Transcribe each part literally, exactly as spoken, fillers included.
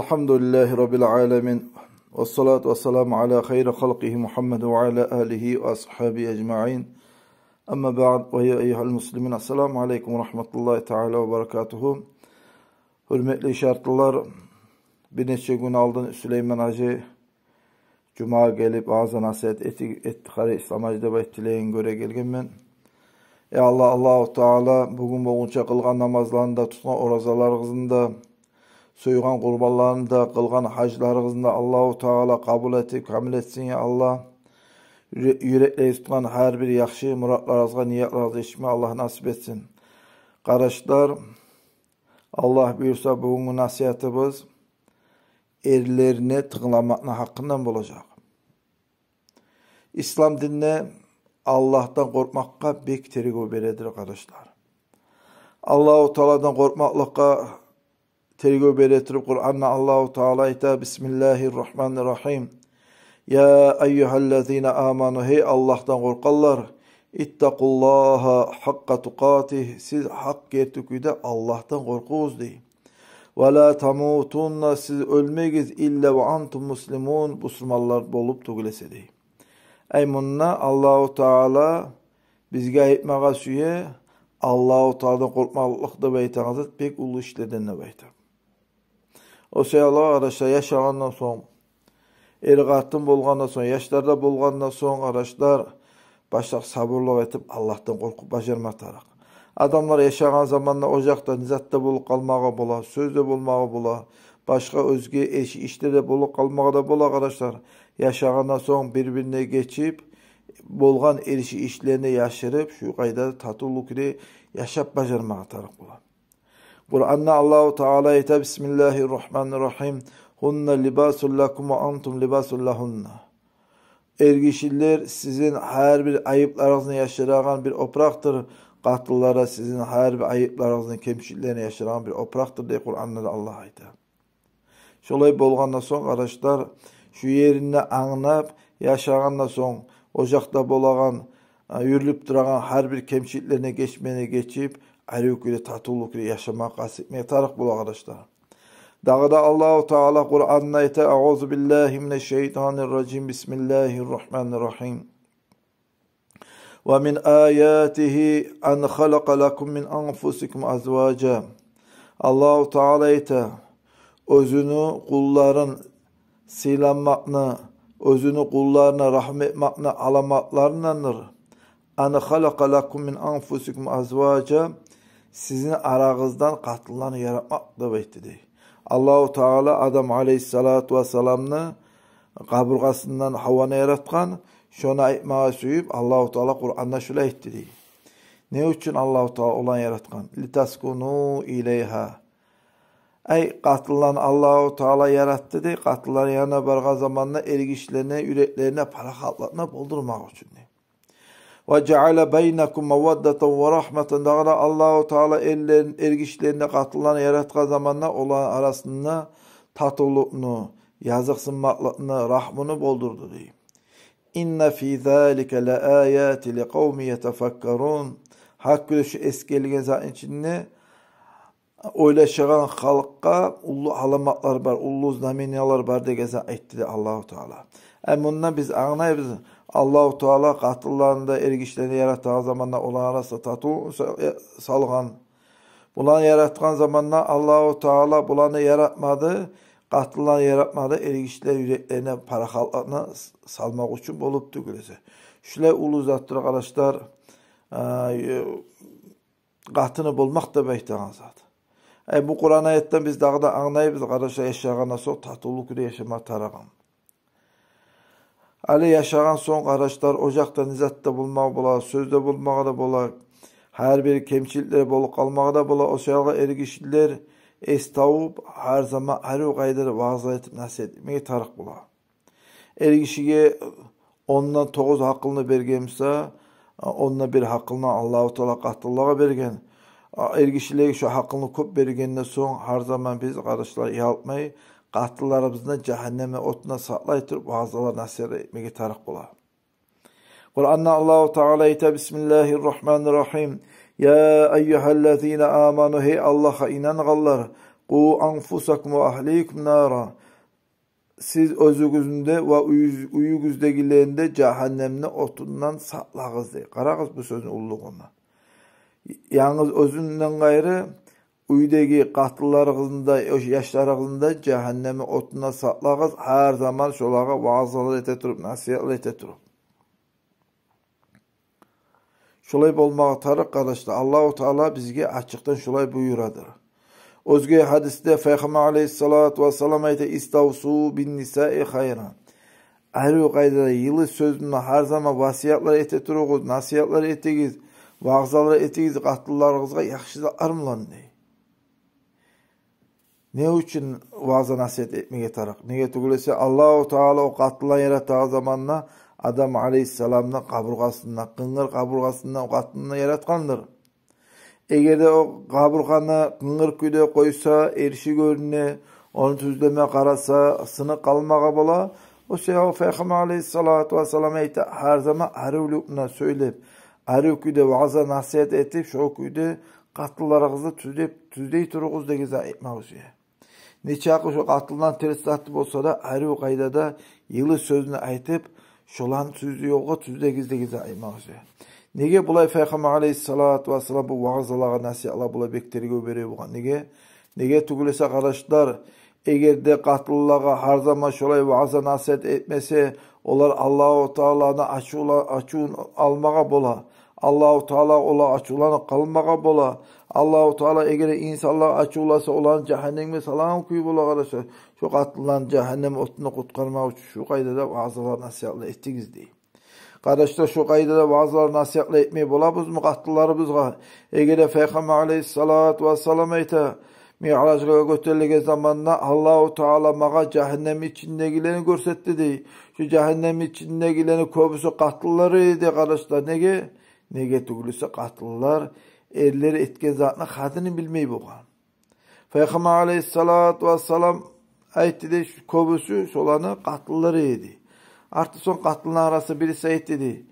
الحمد لله رب العالمين، والصلاة والسلام على خير خلقه محمد وعلى آله وأصحابه أجمعين. أما بعد، ويا أيها المسلمين، السلام عليكم ورحمة الله تعالى وبركاته. Гьюрметли шартлылар, бир нече гюн алдын Сулейман гьажи жумагъа гелип, ваъза-насигьат эти-, этди, къарай, Ислам гьажи деп айтып тилегенге гёре гелгенмен. Я Аллагь, Аллагьу Таала бугюн болгъунча къылгъан намазларыны да, тутгъан оразаларыгъызны да, сойгъан къурбанларыны да, къылгъан гьажларыгъызны да Аллагьу Таала къабул этип, камил этсин, я Аллагь. Юре-, юреклеригизде тутгъан гьар бир яхшы муратларыгъызгъа, ниятларыгъызгъа етишме Аллагь насип этсин. Къардашлар, Аллагь буюрса, бугюнгю насигьатыбыз эрлерине тынгламакъны гьакъындан болажакъ. Ислам динде Аллагьдан къоркъмакъгъа бек тергев бередир, къардашлар. Аллагьу Тааладан къоркъмакълыкъгъа тергев бере туруп, Къуранда Аллагьу Таала айта: بسم الله الرحمن الرحيم. يا أيها الذين آمنوا, гьей Аллагьдан къоркъгъанлар, اتقوا الله حق تقاته, сиз гьакъ герти кюйде Аллагьдан къоркъугъуз, дей. ولا تموتن, сиз оьлмегиз, إلا وأنتم مسلمون, бусурманлар болуп тюгюл эсе, дей. Ай, мунда Аллагьу Таала бизге айтмагъа сюе, Аллагьу Тааладан къоркъмакълыкъ деп айтагъан зат бек уллу ишлерден деп айта. О саялы, къардашлар, яшагъандан сонг, эр-къатын болгъандан сонг, яшлар да болгъандан сонг, къардашлар, башлап сабурлукъ этип, Аллагьдан къоркъуп бажарма тарыкъ. Адамлар яшагъан заманда ожакъда низат да болуп къалмагъа бола, сёз де болмагъа бола, башгъа оьзге эш-, ишлер де болуп къалмагъа да бола, къардашлар. Яшагъандан сонг бир-бирине гечип, болгъан эрши ишлерин яшырып, шу къайда татывлу кюйде яшап бажармагъа тарыкъ бола. Къуранда Аллагьу Таала айта: بسم الله الرحمن الرحيم. هن لباس لكم وأنتم لباس لهن. Эргишилер сизин гьар бир айыпларыгъызны яшырагъан бир опуракъдыр, къатынлар да сизин гьар бир айыпларыгъызны, кемчиликлерин яшырагъан бир опуракъдыр, дей Къуранда да Аллагь айта. Шолай болгъандан сонг, къардашлар, шу еринде англап, яшагъандан сонг, ожакъда болагъан, а, юрюлюп турагъан гьар бир кемчиликлерин гечмеге гечип, арив кюйде, татывлу кюйде яшамагъа къаст этмеге тарыкъ бола, къардашлар. Дагъы да Аллагьу Таала Къуранда айта: أعوذ بالله من الشيطان الرجيم. بسم الله الرحمن الرحيم. ومن آياته أن خلق لكم من أنفسكم أزواجا. Аллагьу Таала айта: оьзюню къулларын сыйламакъны, оьзюню къулларына рагьму этмекни аламатларындандыр. أن خلق لكم من أنفسكم أزواجا, сизин арагъыздан къатынланы яратмакъ деп айтды, дей. Аллагьу Таала Адам алейгьиссалату вассаламны къабургъасындан Гьаваны яратгъан, шону айтмагъа сююп, Аллагьу Таала Къуранда шулай айтды, дей. Не учун Аллагьу Таала оланы яратгъан? لتسكنوا إليها. Ай, къатынланы Аллагьу Таала яратды, дей, къатынлар янына баргъан заманда эргишилерине, юреклерине парахатлыкъны болдурмакъ учун, дей. وجعل بينكم مودة ورحمة. Дагъы да Аллагьу Таала эрлерин, эргишилерин де, къатынларын яратгъан заманда оланы арасында татывлукъну, языкъсынмакълыкъны, рагьмуну болдурду, дей. إن في ذلك لآيات لقوم يتفكرون. Гьакъ гёре, шу эсгерилген затны ичинде ойлашагъан халкъгъа уллу аламатлар бар, уллу знамениялар бар деген затны айтды, дей, Аллагьу Таала. Ай, мундан биз англайбыз, Аллагьу Таала къатынланы да, эргишилени де яратагъан заманда оланы арасына татывлукъну са-, э, салгъан. Буланы яратгъан заманда Аллагьу Таала буланы яратмады, къатынланы яратмады, эргишилер юреклерине парахатлыкъны с-, салмакъ учун болуп тюгюл эсе. Шулай уллу затдыр, къардашлар, а, э, къатыны болмакъ деп айтагъан зат. Ай, бу Къуран аятдан биз дагъы да англайбыз, къардашлар, яшагъандан сонг татывлу кюйде яшама тарыгъын. Гьали яшагъан сонг, къардашлар, ожакъда низат да болмагъа бола, сёз де болмагъа да бола, гьар бир кемчиликлер болуп къалмагъа да бола. О саялы эргишилер эс тавуп, гьар заман арив къайдада ваъза этип, насигьат этмеге тарыкъ бола. Эргишиге ондан тогъуз гьакъылны берген буса, онда бир гьакъылны Аллагьу Таала къатынлагъа берген. Эргишилеге шо гьакъылны кёп бергенден сонг, гьар заман биз, къардашлар, ялкъмай, къатынларыбызны жагьаннемни отундан сакълай туруп, ваъзалар, насигьатлар этмеге тарыкъ бола. Къуранда Аллагьу Таала айта: بسم الله الرحمن الرحيم. يا أيها الذين آمنوا, гьей Аллагьгъа инангъанлар, «Къу анфусакум ва агьликум нара». Сиз оьзюгюзню де ва уьюгюз-, уьюгюздегилени де жагьаннемни отундан сакълагъыз дей. Къарагъыз бу сёзню уллулугъуна. Янгыз оьзюнден къайры, уьйдеги къатынларыгъызны да, яшларыгъызны да жагьаннемни отундан сакълагъыз, гьар заман шолагъа ваъзалар эте туруп, насигьатлар эте туруп. Шолай болмагъа тарыкъ, къардашлар. Аллагьу Таала бизге ачыкъдан шолай буюрадыр. Оьзге гьадисде Пайхаммар алейгьиссалату вассалам айта: «Иставсу бин нисаи хайра». Арив къайдада, йылы сёз булан гьар заман васиятлар эте туругъуз, насигьатлар этигиз, ваъзалар этигиз къатынларыгъызгъа яхшы затлар булан дей. Не учун ваъза-насигьат этмеге тарыкъ? Неге тюгюл эсе, Аллагьу Таала о къатынланы яратагъан заманда Адам алейгьиссаламны къабургъасындан, къынгыр къабургъасындан о къатынны яратгъандыр. Эгер де о къабургъаны къынгыр кюйде къойса, эрши гёрюне, ону тюзлеме къараса, сыныкъ къалмагъа бола. О себепли Пайхаммар алейгьиссалату вассалам айта, гьар заман аривлюк булан сёйлеп, арив кюйде ваъза-насигьат этип, шо кюйде къатынларыгъызны тюзлеп, тюзлей туругъуз деген зат айтмакъ учун. Нечакъы шо къатынланы терс заты болса да, арив къайдада йылы сёзню айтып, шоланы тюз ёлгъа тюзлегиз деген зат айтмакъ учун. Неге булай Пайхаммар алейгьиссалату вассалам бу ваъзалагъа, насигьатлагъа булай бек тергев бере болгъан? Неге? Неге тюгюл эсе, къардашлар, эгер де къатынлагъа гьар заман шолай ваъза-насигьат этмесе, олар Аллагьу Тааланы ачувла-, ачувун алмагъа бола. Аллагьу Таала олагъа ачувланып къалмагъа бола. Аллагьу Таала эгер инсанлагъа ачувланса, оланы жагьаннемге салагъан кюй бола, къардашлар. Шо къатынланы жагьаннем отундан къутгъармакъ учун шу къайдада ваъзалар, насигьатлар этигиз дей. Къардашлар, шу къайдада ваъзалар, насигьатлар этмей болабызмы къатынларыбызгъа? Эгер де Пайхаммар алейгьиссалату вассалам айта, Миъражгъа гётерилген заманда Аллагьу Таала магъа жагьаннемни ичиндегилени гёрсетди дей. Шу жагьаннемни ичиндегилени кёбюсю къатынлар эди, къардашлар. Неге? Неге тюгюл эсе, къатынлар эрлери этген затны къадрин билмей болгъан. Пайхаммар алейгьиссалату вассалам айтды дей, шу кёбюсю шоланы къатынлар эди. Арты сонг къатынлар арасы бириси айтды дей,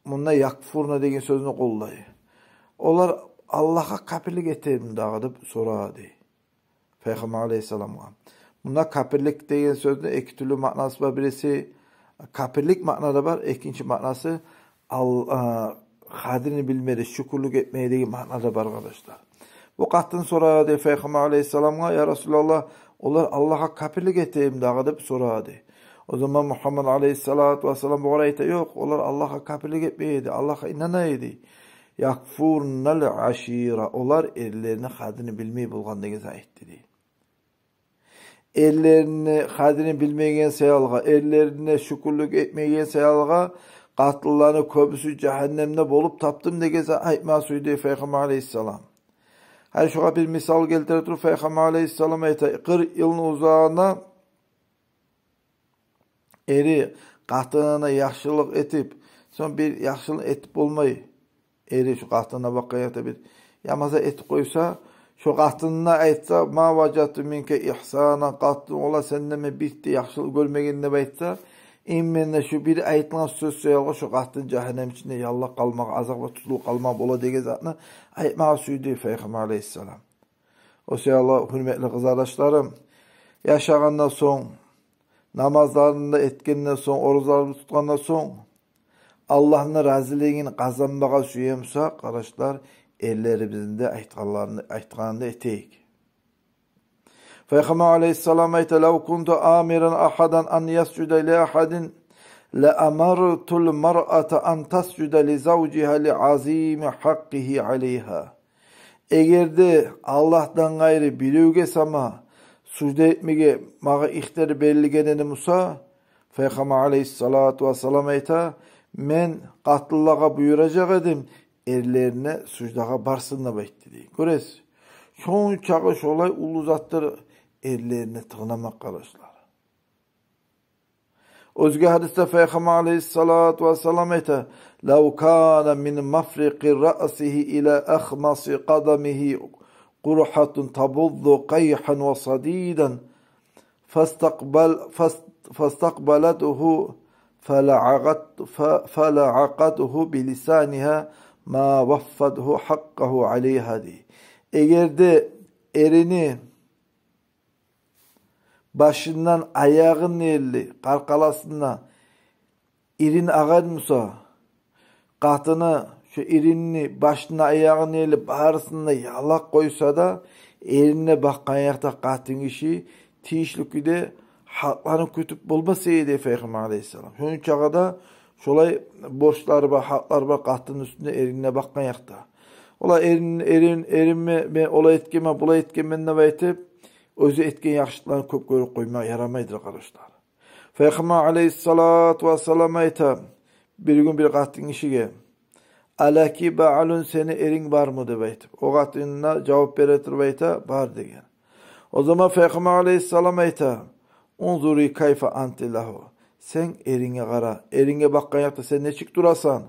мунда «якфурна» деген сёзню къоллай. Олар Аллагьгъа капирлик этеми дагъы деп сорады дей Пайхаммар алейгьиссаламгъа. Мунда капирлик деген сёзню эки тюрлю маънасы бар. Бириси капирлик маънада бар, экинчи маънасы ал-, а, къадрин билмеди, шюкюрлюк этмеди деген маънада бар, къардашлар. Бу къатын сорады дей Пайхаммар алейгьиссаламгъа: «Я Расулаллагь, олар Аллагьгъа капирлик этеми дагъы?» — деп сорады дей. О заман Мугьаммад алейгьиссалату вассалам бугъар айта: «Ёкъ, олар Аллагьгъа капирлик этмей эди, Аллагьгъа инана эди. Якфурнал ашира, олар эрлерини къадрин билмей болгъан», — деген зат айтды дей. Эрлерини къадрин билмеген саялгъа, эрлерине шюкюрлюк этмеген саялгъа, къатынланы кёбюсю жагьаннемде болуп тапдым деген зат айтма сюйдю Пайхаммар алейгьиссалам. Гьали шугъар бир мисал гелтире туруп, Пайхаммар алейгьиссалам айта: къыркъ йылны узагъына эри къатынына яхшылыкъ этип, сонг бир яхшылыкъ этип болмай, эри шо къатынына бакъгъан якъда бир яман зат этип къойса, шо къатынына айтса: «Ма важадту минка ихсанан къатту, валлагь, сенден мен бир де яхшылыкъ гёрмегенмен», — деп айтса, именно шо бир айтылгъан сёз саялгъа шо къатын жагьаннем ичинде яллап къалмагъа, азапгъа тутулуп къалмагъа бола деген затны айтмагъа сюйдю Пайхаммар алейгьиссалам. О саялы, гьюрметли къызардашларым, яшагъандан сонг, намазларын да этгенден сонг, оразаларын тутгъандан сонг, Аллагьны разилигин къазанмагъа сюе бусакъ, къардашлар, эрлерибизни де айтгъанларын, айтгъанын да этейик. Пайхаммар алейгьиссалам айта: «Лав кунту амиран ахадан ан ясжуда ли ахадин, ла амартул маръата ан тасжуда ли завжигьа ли азими хьакъкъигьи алейгьа». Эгер де Аллагьдан къайры биревге сама сужда этмеге магъа ихтияр берилген эди буса, Пайхаммар алейгьиссалату вассалам айта: «Мен къатынлагъа буюражакъ эдим, эрлерине суждагъа барсын», — деп айтды дей. Гёресиз, шончакъы шолай уллу затдыр эрлерине тынгламакъ, къардашлар. Оьзге гьадисде Пайхаммар алейгьиссалату вассалам айта: «Лав кана мин мафрикъи раъсигьи ила ахмаси къадамигьи къурхьатун табуззу къайхьан ва садидан, фастакъбал-, фас-, фастакъбалатгьу фалаакъат-, фа-, фалаакъатгьу би лисанигьа ма ваффатгьу хьакъкъагьу алейгьа», — дей. Эгер де эрини башындан аягъына ерли, къаркъарасына ирин агъан буса, къатыны шо иринни башына, аягъына ерли барысын да ялап къойса да, эрине бакъгъан якъда къатынгиши тийишли кюйде гьакъларын кютюп болмас эди дей Пайхаммар алайгьиссалам. Шону чакъы да шолай борчлар бар, гьакълар бар къатынны уьстюнде эрине бакъгъан якъда. Олар эрин, эрин, эринме, мен олай этгенмен, булай этгенмен деп айтып, оьзю этген яхшылыкъларын кёп гёрюп къоймагъа ярамайдыр, къардашлар. Пайхаммар алайгьиссалату вассалам айта бир гюн бир къатынгишиге: «Алаки баълун, сени эринг бармы?» — деп айтып. О къатын да жавап бере туруп айта: «Бар», — деген. О заман Пайхаммар алайгьиссалам айта: «Унзури кайфа анти лагьу». Сен эринге къара, эринге бакъгъан якъда сен нечик турасан?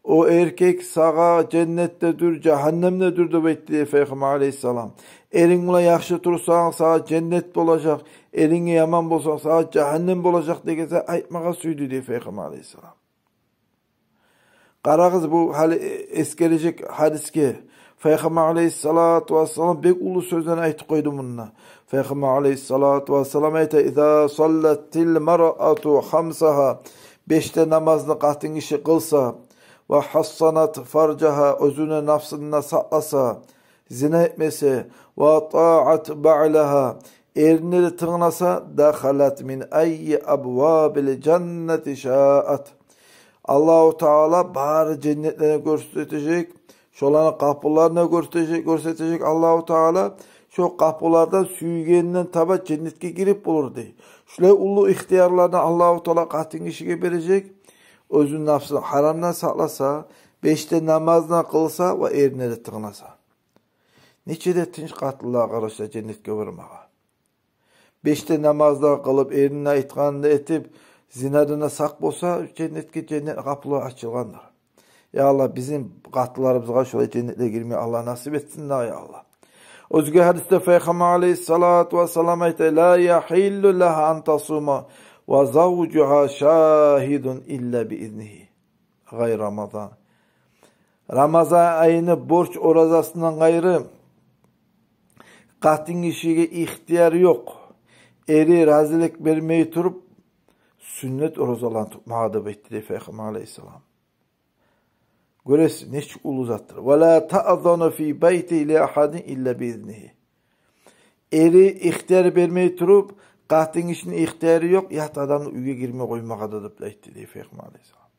О эркек сагъа женнет де дюр, жагьаннем де дюр деп айтды дей Пайхаммар алайгьиссалам. Эринг булан яхшы турсанг, сагъа женнет болажакъ, эринге яман болсанг, сагъа жагьаннем болажакъ деген зат айтмагъа сюйдю дей Пайхаммар алайгьиссалам. Къарагъыз, бу гьали эсгережек гьадисге. Пайхаммар алайгьиссалату вассалам бек уллу сёзлени айтып къойду мунда. Пайхаммар алайгьиссалату вассалам айта: «Иза саллатил маръату хамсагьа», беш де намазны къатынгиши къылса, «ва гьассанат фаржагьа», оьзюню напсын да сакъласа, зина этмесе, «ва атаат баълагьа», эрине де тынгласа, «дахалат мин айи абвабил жаннати шаат». Аллагьу Таала бары женнетлени гёрсетежек, шоланы къапуларын гёрсетежек, гёрсетежек Аллагьу Таала. Шо къапулардан сюйгенинден таба женнетге гирип болур дей. Шулай уллу ихтиярланы Аллагьу Таала къатынгишиге бережек. Оьзюню напсын гьарамдан сакъласа, беш де намазын къылса ва эрине де тынгласа. Нече де тынч къатынлар, къардашлар, женнетге бармагъа. Беш де намазлар къылып, эрини айтгъанын да этип, зинадан да сакъ болса, женнетге, женнет къапулары ачылгъандыр. Я Аллагь, бизин къатынларыбызгъа шолай женнетге гирме Аллагь насип этсин дагъы, я Аллагь. Оьзге гьадисде Пайхаммар алайгьиссалату вассалам айта: «Ла ягьиллу лагьа ан тасума ва завжугьа шагьидун илла би изнигьи». Гъайру Рамазан. Рамазан айны борч оразасындан къайры къатынгишиге ихтияр ёкъ, эри разилик бермей туруп, сюннет оразаланы тутмагъа деп айтды дей Пайхаммар алайгьиссалам. Гёресиз, нечик уллу затдыр. «Ва ла таъзану фи байтигьи ли агьадин илла би изнигьи». Эри ихтияр бермей туруп, къатынгишини ихтияры ёкъ ят адамны уьйге гирме къоймагъа да деп айтды дей Пайхаммар алайгьиссалам.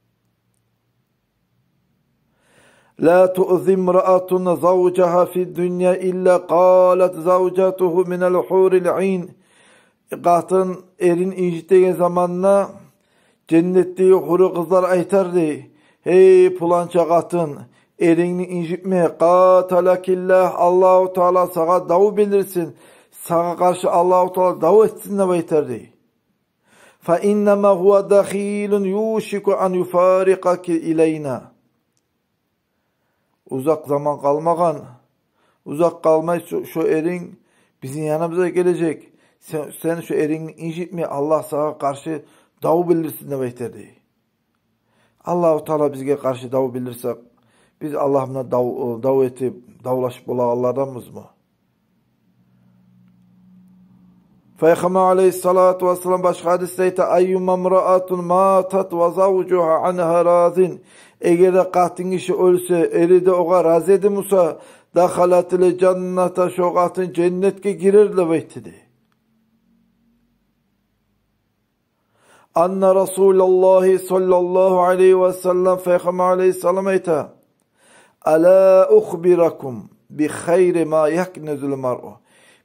«Ла туъзи имраатун завжагьа фи дунья илла къалат завжатугьу минал гьурил айн». Къатын эрин инжитеген заманда женнетдеги гьюрю къызлар айтар дей: «Гьей, пуланча къатын, эрингни инжитме, къаталакиллагь, Аллагьу Таала сагъа дав билдирсин, сагъа къаршы Аллагьу Таала дав этсин», — деп айтар дей. «Фа иннама гьува дахилун юшику ан юфарикъаки илайна». Узакъ заман къалмагъан, узакъ къалмай шо, шо эринг бизин яныбызгъа гележек. Сен, сен шо эрингни инжитме, Аллагь сагъа къаршы дав билдирсин деп айтар дей. Аллагьу Таала бизге къаршы дав билдирсе, биз Аллагь булан дав, дав этип, давлашып болагъанларданбызмы? Пайхаммар алайгьиссалату вассалам башгъа гьадисде айта: «Айюма имраатун матат ва завжугьа ангьа разин». Эгер де къатынгиши оьлсе, эри де огъар рази эди буса, «дахалатил жанната», шо къатын женнетге гирер деп айтды дей. Анна Расулаллагьи саллаллагьу алайгьи ва саллам, Пайхаммар алайгьиссалам айта: «Ала ухбиракум би хайри ма якнизул маръу».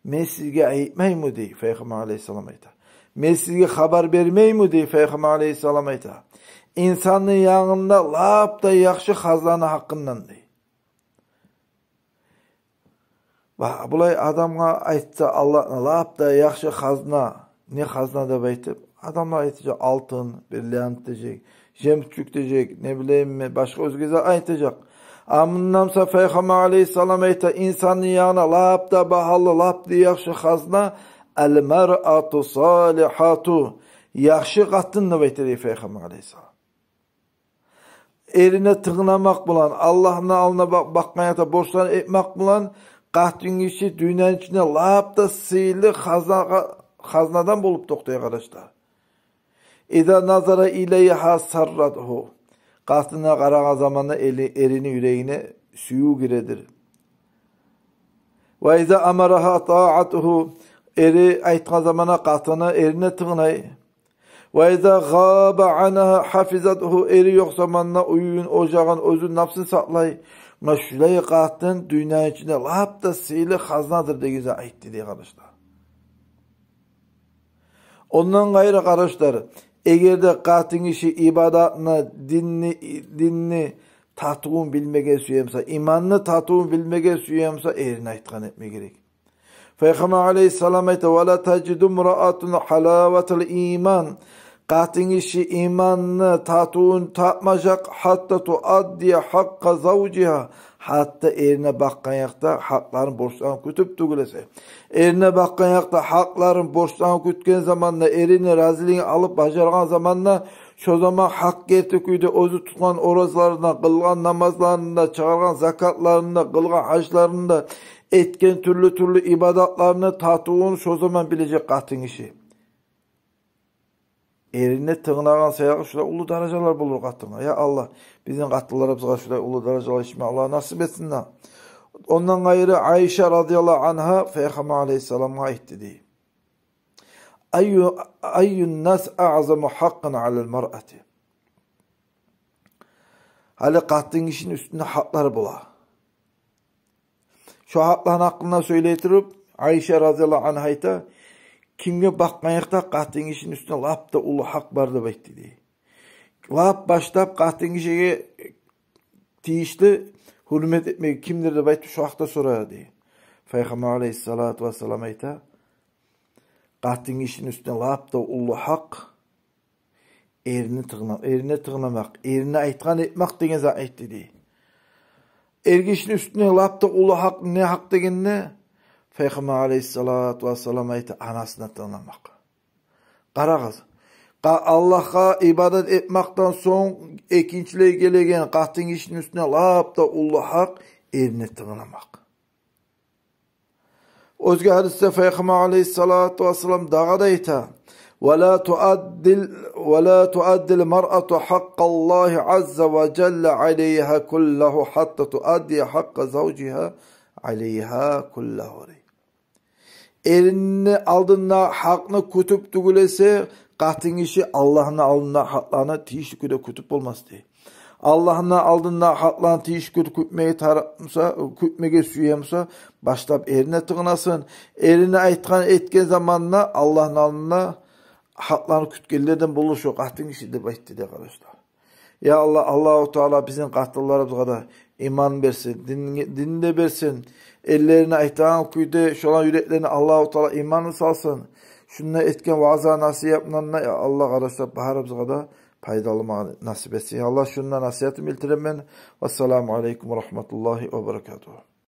Мен сизге айтмаймы дей Пайхаммар алайгьиссалам айта. Мен сизге хабар бермейми дей Пайхаммар алайгьиссалам айта. Инсанны янында лап да яхшы хазнаны гьакъындан дей. Ва булай адамгъа айтса, Аллагь, лап да яхшы хазна, не хазна деп айтып, адамлар айтажакъ: алтын, бриллиант дежек, жемчуг дежек, не билейим мен, башгъа оьзге зат айтажакъ. А мундан буса Пайхаммар алайгьиссалам айта, инсанны янына лап да багьалы, лап да яхшы хазна, ал маръату салигьату, яхшы къатын деп айта дей Пайхаммар алайгьиссалам. Эрине тынгламакъ булан, Аллагьны алдына бакъ-, бакъгъан якъда борчларын этмек булан, къатынгиши дюньяны ичинде лап да сыйлы хазна, хазнадан болуп токътай, къардашлар. Иза назара илайгьа сарратгьу. Къатынына къарагъан заманда эли-, эрини юрегине сююв гиредир. Ва иза амарагьа атаатгьу. Эри айтгъан заманда къатыны эрине тынглай. Ва иза гъаба ангьа гьафизатгьу. Эри ёкъ заманда уьюн, ожагъын, оьзюн, напсын сакълай. Муна шулай къатын дюньяны ичинде лап да сыйлы хазнадыр деген затны айтды дей, къардашлар. Ондан къайры, къардашлар, эгер де къатын гиши ибадатны, динни, динни татывун билмеге сюе буса, иманны татывун билмеге сюе буса, эрини айтгъанын этме герек. Пайхаммар алайгьиссалам айта: «Ва ла тажиду мраатун гьалаватал иман». Къатын гиши иманны татывун тапмажакъ, гьатта туаддия гьакъкъа завжигьа, гьатта эрине бакъгъан якъда гьакъларын, борчларын кютюп тюгюл эсе. Эрине бакъгъан якъда гьакъларын, борчларын кютген заманда, эрини разилигин алып бажаргъан заманда, шо заман гьакъ герти кюйде оьзю тутгъан оразаларында, къылгъан намазларында, чыгъаргъан закатларында, къылгъан гьажларында, этген тюрлю-тюрлю ибадатларыны татывун шо заман билежек къатын гиши. Эрине тынглагъан саялы шулай уллу даражалар болур къатынгъа. Я Аллагь, бизин къатынларыбызгъа шулай уллу даражалар етишме Аллагь насип этсин де. Ондан къайры Айша радияллагьу ангьа Пайхаммар алайгьиссаламгъа айтды дей: «Айю, айюн нас агъзаму гьакъкъан алал маръати?» Гьали къатын гишини уьстюнде гьакълар бола. Шо гьакъланы гьакъында сёйлей туруп, Айша радияллагьу ангьа айта: «Кимге бакъгъан якъда къатын гишини уьстюнде лап да уллу гьакъ бар?» – деп айтды дей. Лап башлап къатын гишиге тийишли гьюрмет этмеге кимдир деп айтып, шо гьакъда сорай дей. Пайхаммар алайгьиссалату вассалам айта: «Къатын гишини уьстюнде лап да уллу гьакъ эрини тынгла-, эрине тынгламакъ, эрине айтгъанын этмек», – деген зат айтды дей. Эргишини уьстюнде лап да уллу гьакъ не гьакъ дегенде, Пайхаммар алайгьиссалату вассалам айта: «Анасына тынгламакъ». Къарагъыз, къа-, Аллагьгъа ибадат этмекден сонг экинчилей гелеген къатын гишини уьстюнде лап да уллу гьакъ эрине тынгламакъ. Оьзге гьадисде Пайхаммар алайгьиссалату вассалам дагъы да айта: «Ва ла туаддил, ва ла туаддил маръату гьакъкъаллагьи азза ва жалла алайгьа куллагьу гьатта туаддия гьакъкъа завжигьа алайгьа куллагьу». Эрини алдында гьакъны кютюп тюгюл эсе, къатын гиши Аллагьны алдында гьакъланы тийишли кюйде кютюп болмас дей. Аллагьны алдында гьакъланы тийишли кюйде кютмеге тар-, буса, кютмеге сюе буса, башлап эрине тынгнасын. Эрине айтгъанын этген заманда Аллагьны алдында гьакъланы кютгенлерден болур шо къатын гиши деп айтды дей, къардашлар. Я Аллагь, Аллагьу Таала бизин къатынларыбызгъа да иман берсин, дин, дин де берсин. Эрлерине айтагъан кюйде шоланы юреклерине Аллагьу Таала иманны салсын. Шунда этген ваъза-насигьатындан да, я Аллагь, къардашлар, барыбызгъа да пайдаланмагъа насип этсин. Я Аллагь, шунда насигьатымны билдиремен. Вассаламу алейкум ва рагьматуллагьи ва баракатугь.